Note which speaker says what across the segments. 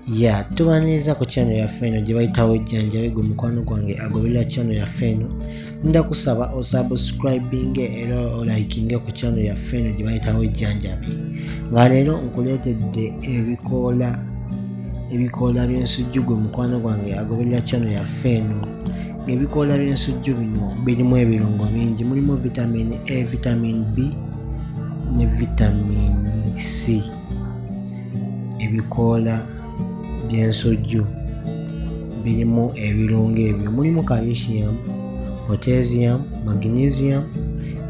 Speaker 1: Ya tubaniriza ku channel yaffe eno gye bayitawo ejjanjabe. Gwe mukwano gwange agoberera channel yaffe eno, nda kusaba osubscribinge era olikinge ku channel yaffe eno gye bayitawo ejjanjabe. Nga leero nkuleetedde ebikoola by'ensujju. Gwe mukwano gwange agoberera channel yaffe eno, ng'ebikoola by'ensujju bino birimu ebirungo bingi. Mulimu vitamin A, vitamin B ne vitamin C. Ebikoola by'ensujju birimu ebirungo ebyo, mulimu calcium, potassium, magnesium,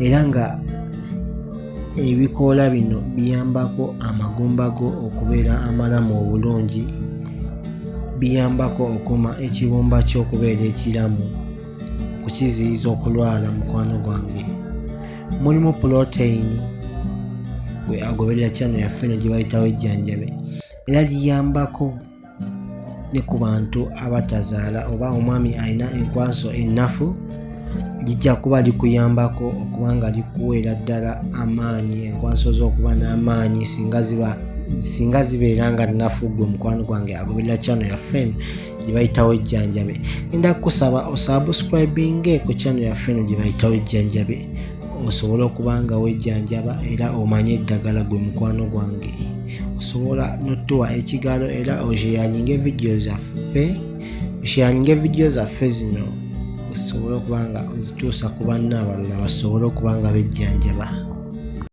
Speaker 1: era nga ebikoola bino biyambako amagumba go okubeera amalamu obulungi, biyambako okuuma ekibumba ky'okubeera ekiramu, okukiziyiza okulwala. Mukwano gwange, mulimu protein. Gwe agoberera channel yaffe eno gye bayitawo ejjanjabe, era liyambako ne ku bantu abatazaala oba omwami alina enkwanso ennafu, lijja kuba likuyambako okuba nga likuweera ddala amaanyi, enkwanso z'okuba n'amaanyi singa zibeera nga nnafu. Gwe mukwano gwange agoberera channel yaffe eno gye bayitawo ejjanjabe, ngenda kukusaba osubscribinge ku channel yaffe eno gye bayitawo ejjanjabe, osobole okuba nga wejjanjaba era omanye eddagala. Gwe mukwano gwange, osobola notuwa ekigalo era osharinge vidiyo zaffe, osharinge vidiyo zaffe zino, osobole okuba nga ozituusa ku banna abalala basobole okuba nga bejjanjaba.